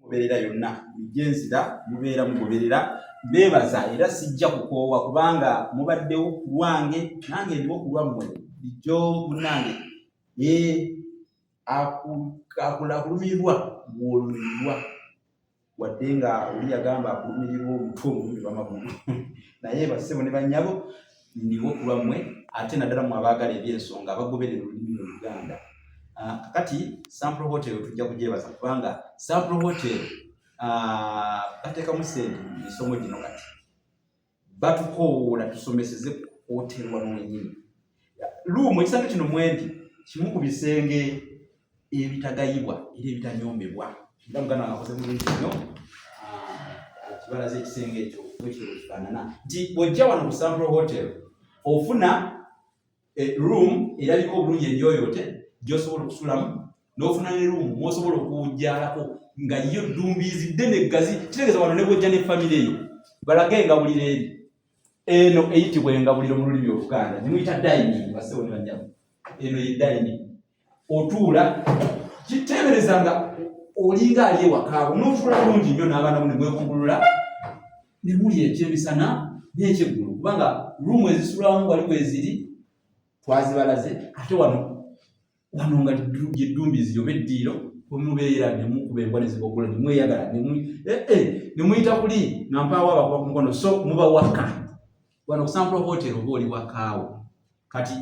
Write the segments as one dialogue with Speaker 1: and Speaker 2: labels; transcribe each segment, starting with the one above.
Speaker 1: Goberera yonna gyenzira, mubeera mugoberera. Mbeebaza era sijja kukoowa kubanga mubaddewo ku lwange, nange ndiwo ku lwammwe. Lijjo munnange ye akulumirirwa gw'olumirirwa, wadde nga oli yagamba akulumirirwa omutwe omulumirwa amagulu, naye bassebo ne bannyabo, ndiwo ku lwammwe, ate naddala mu abaagala ebyensonga, abagoberera olulimi Oluganda. Kakati Sample Hotel tujja kugyebaza kubanga Sample Hotel bateekamu sente mu misomo gino. Kati batukoowoola tusomeseze ku hotel wano wenyini. Luumu ekisenge kino mwendi kimu ku bisenge ebitagayibwa era ebitanyombebwa, era muganda wange akoze bulungi nnyo kibalaza ekisenge ekyo bwekyo bwekifaanana, nti bw'ojja wano ku Sample Hotel ofuna room erabika obulungi enjoyote gy'osobola okusulamu, n'ofuna ne room mw'osobola okuwujjalako nga yo ddumbiizi ddene eggazi. Kitegeeza wano ne bw'ojja ne famire eyo, balage engabuliro eri eno eyitibwa engabuliro mu lulimi Oluganda gimuyita dining. Bassebo ne bannyabo, eno ye dining. Otuula, kiteebereza nga olinga ali ewakaawo, n'otuula bulungi nnyo n'abaana bo ne mwekungulula ne mulya ekyemisana n'ekyeggulo, kubanga ruumu ezisulwamu wali weeziri twazibalaze. Ate wano nga ly'eddumbizi oba eddiiro wemubeera ne mukuba embwa ne zibogola ne mweyagala ne muyita kuli nga mpaawo abakuba ku mukono, so muba waka. Wano ku Sample Hotel oba oli wakaawo. Kati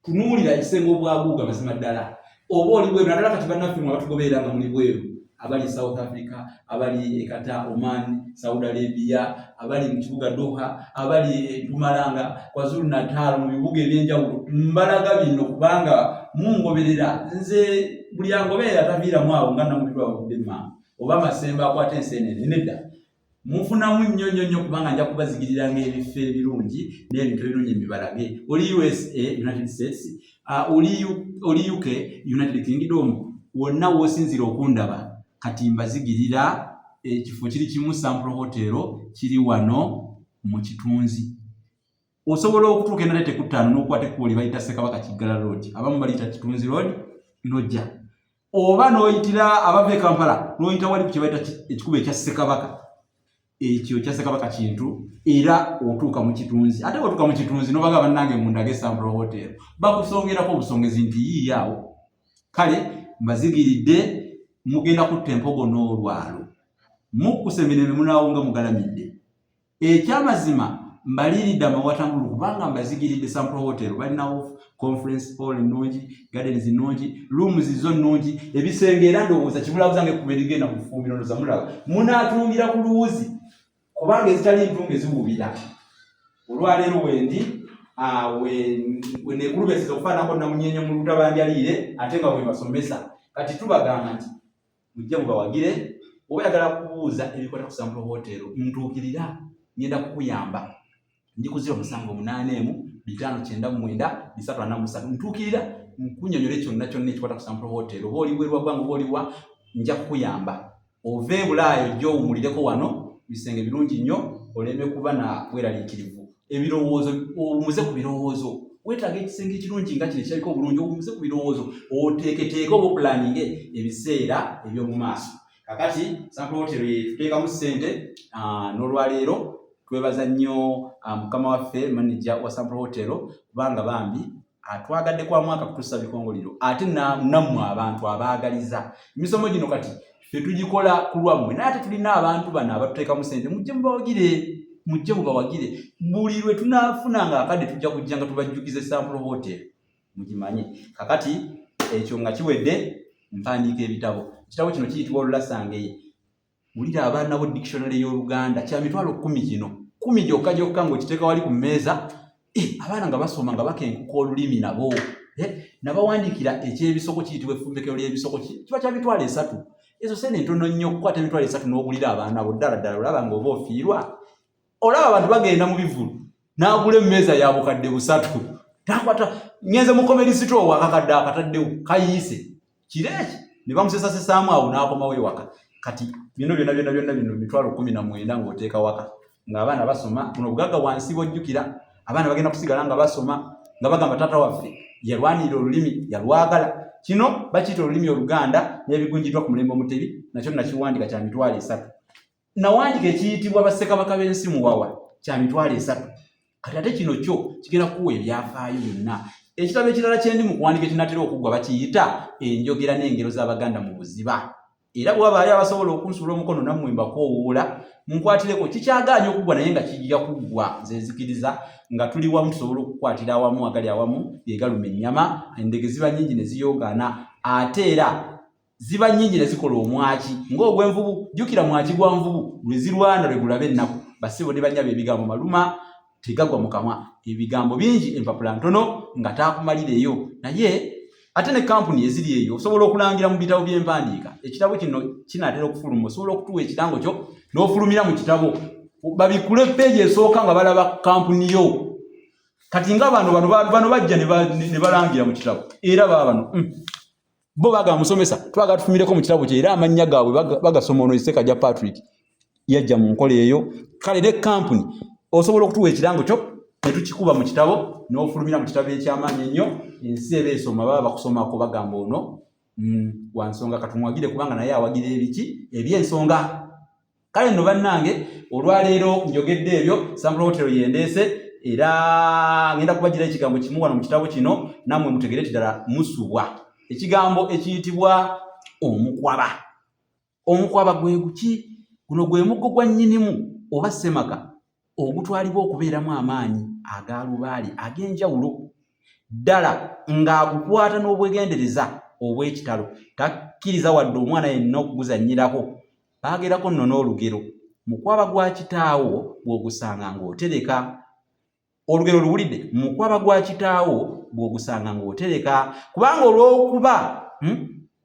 Speaker 1: tunuulira ekisenge obwaguuga, mazima ddala oba oli bweru, naddala kati bannaffe mwe abatugoberera nga muli bweru, abali South Africa, abali e Qatar, Oman, Saudi Arabia, abali mu kibuga Doha, abali e Mpumalanga, KwaZulu Natal, mu bibuga ebyenjawulo, mbalaga bino kubanga mungoberera. Nze buli angoberera taviiramu awo nga namubirwa awudde maama oba Masembe akwata enseenene. Nedda, mufunamu nnyo nnyo nnyo, kubanga nja kubazigiriranga ebifo ebirungi n'ebintu ebirungi mbibalage. Oli USA, United States, oli UK, United Kingdom, wonna w'osinzira okundaba, kati mbazigirira ekifo kiri kimu, Sample Hotel, kiri wano mu Kitunzi. Osobola okutuuka e Nateete ku 5 n'okwata ekkubo lye bayita Ssekabaka Kiggala Road, abamu baliyita Kitunzi Road, n'ojja, oba n'oyitira abava e Kampala n'oyita wali ku kye bayita ekikubo ekya Ssekabaka, ekyo kya Ssekabaka Kintu, era otuuka mu Kitunzi. Ate bw'otuuka mu Kitunzi n'obaga, "Bannange, mundage Sample Hotel," bakusongerako obusongezi nti yiiyo awo. Kale mbazigiridde, mugenda kutta empogo n'olwalo, mukkusa emirembe, munaawunga mugalamidde. Ekyamazima mbaliiridde amawatangulu kubanga mbazigiridde Sample Hotel. Balinawo conference hall ennungi, gardens nnungi, rooms zo nnungi, ebisenge era ndowooza kibulabuza nga ekkubo erigenda mu ffumbiro. Ndowooza mulaba munaatungira ku luwuzi, kubanga ezitali ntunge ziwubira. Olwaleero wendi weneekulubesiza okufaananako namunyenye mu lutabanjaliire, ate nga webasomesa. Kati tubagamba nti mujje mubawagire. Oba oyagala kubuuza ebikwata ku Sample Hotel, ntuukirira, ngenda kukuyamba. Ndi ku 0781599343. Ntuukirira nkunyonyole kyonna kyonna ekikwata ku Sample Hotel. Oba oli bweru wa ggwanga oba oliwa, nja kukuyamba. Ova e Bulaaya, ojja owummulireko wano, bisenge birungi nnyo, oleme kuba na bweraliikirivu. Ebirowoozo, owummuze ku birowoozo. Weetaaga ekisenge ekirungi nga kino ekirabika obulungi, owummuze ku birowoozo, oteeketeeke oba opulaninge ebiseera eby'omu maaso. Kakati Sample Hotel tuteekamu ssente. N'olwaleero twebaza nnyo mukama waffe manager wa Sample Hotel, kubanga bambi atwagadde kwa mwaka kutusa bikongoliro, ate nammwe abantu abaagaliza emisomo gino. Kati ffe tugikola ku lwammwe, naye ate tulina abantu bano abatuteekamu ssente. Mujje mubawagire, mujje mubawagire. Buli lwe tunaafuna nga akadde, tujja kujja nga tubajjukize Sample Hotel, mugimanye. Kakati ekyo nga kiwedde, mpandiika ebitabo. Ekitabo kino kiyitibwa Olulasangeye, wulira abaana bo, dictionary y'Oluganda, kya 100,000. Kino 10 gyokka gyokka, ng'okiteeka wali ku mmeeza, abaana nga basoma nga bakenkuka olulimi nabo. Nabawandiikira ekyebisoko, kiyitibwa Effumbekero ly'Ebisoko, kiba kya 30,000. Ezo sente ntono nnyo okukwata 30,000 n'ogulira abaana bo. Ddala ddala olaba ng'oba ofiirwa. Olaba abantu bagenda mu bivulu n'agula emmeeza ya 3,000, takwata ngenze mu comedy store, akakadde akataddewo kayiise kiro eki ne bamusesasesaamu awo n'akomawo ewaka. Kati bino byonna byonna byonna bino 19,000 ng'oteeka waka ng'abaana basoma. Buno obugagga wansi bw'ojjukira, abaana bagenda kusigala nga basoma nga bagamba, "Taata waffe yalwanirira olulimi, yalwagala." Kino bakiyita olulimi Oluganda n'ebigunjiddwa ku mulembe Omutebi, nakyo nakiwandika kya 300,000. Nawandika ekiyitibwa Bassekabaka b'ensi Muwawa, kya 300,000. Kati ate kino kyo kigenda kukuwa ebyafaayo byonna. Ekitabo ekirala kyendi mu kuwandika ekinatera okuggwa bakiyita Enjogera n'Engero z'Abaganda mu Buziba. Era bwe wabaayo abasobola okunsuula omukono nammwe mbakoowoola munkwatireko, kikyagaanye okuggwa naye nga kijja kuggwa. Nze nzikiriza nga tuli wamu tusobola okukwatira awamu, agali awamu ge galuma ennyama. Endege ziba nnyingi ne ziyoogaana, ate era ziba nnyingi ne zikola omwaki ng'ogw'envubu. Jjukira mwaki gwa nvubu, lwe zirwana lwe gulaba ennaku. Bassebo ne bannyabo, ebigambo maluma tegagwa mu kamwa, ebigambo bingi, empapula ntono nga taakumalireyo. Naye ate ne kampuni eziri eyo osobola okulangira mu bitabo by'empandiika. Ekitabo kino kinaatera okufuluma, osobola okutuwa ekirango kyo n'ofulumira mu kitabo, babikule peegi esooka nga balaba kampuni yo. Kati nga bano bano bano bajja ne balangira mu kitabo, era baba bano bo bagamba musomesa twagala tufumireko mu kitabo kye, era amannya gaabwe bagasoma. Ono Ssekajja Patrick yajja mu nkola eyo. Kale ne kampuni osobola okutuwa ekirango kyo ne tukikuba mu kitabo n'ofulumira mu kitabo eky'amaanyi ennyo, ensi eba esoma, baba bakusomako, bagamba ono wa nsonga, katumwagire kubanga naye awagira ebiki eby'ensonga. Kale nno bannange, olwaleero njogedde ebyo. Sample Hotel yendeese, era ngenda kubagira ekigambo kimu wano mu kitabo kino nammwe mutegere nti ddala musubwa ekigambo ekiyitibwa omukwaba. Omukwaba gwe guki? Guno gwe muggo gwa nnyinimu oba ssemaka ogutwalibwa okubeeramu amaanyi aga lubaale ag'enjawulo ddala, ng'agukwata n'obwegendereza obw'ekitalo, takkiriza wadde omwana yenna okuguzannyirako. Baagerako nno n'olugero, mukwaba gwa kitaawo bw'ogusanga ng'otereka. Olugero luwulidde, mukwaba gwa kitaawo bw'ogusanga ng'otereka, kubanga olw'okuba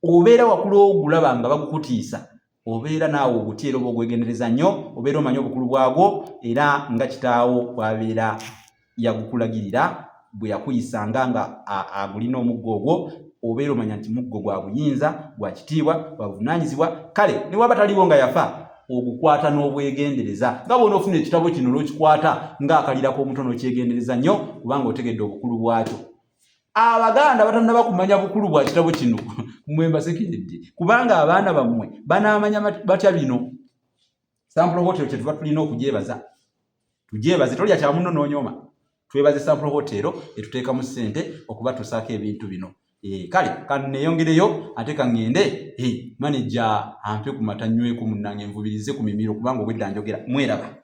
Speaker 1: obeera wakula ogulaba nga bagukutiisa, obeera naawe ogutya era oba ogwegendereza nnyo, obeera omanyi obukulu bwagwo, era nga kitaawo bw'abeera yagukulagirira bwe yakuyisanga nga agulina omuggo ogwo, obeera omanya nti muggo gwa buyinza, gwa kitiibwa, gwa buvunaanyizibwa. Kale ne waba taliwo nga yafa, ogukwata n'obwegendereza nga bw'onoofuna ekitabo kino n'okikwata ng'akalira k'omuto n'okyegendereza nnyo, kubanga otegedde obukulu bwakyo. Abaganda batannaba kumanya bukulu bwa kitabo kino, mmwe mbasekeredde, kubanga abaana bammwe banaamanya batya bino? Sample Hotel kyetuva tulina okugyebaza, tugyebaze. Tolya kya munno n'onyooma. Twebaze Sample Hotel etuteekamu ssente okubatuusaako ebintu bino. Kale kaneyongereyo ate kaŋŋende maneja ampe ku mata nyweko munnange, nvubirize ku mimiro, kubanga obwedda njogera. Mweraba.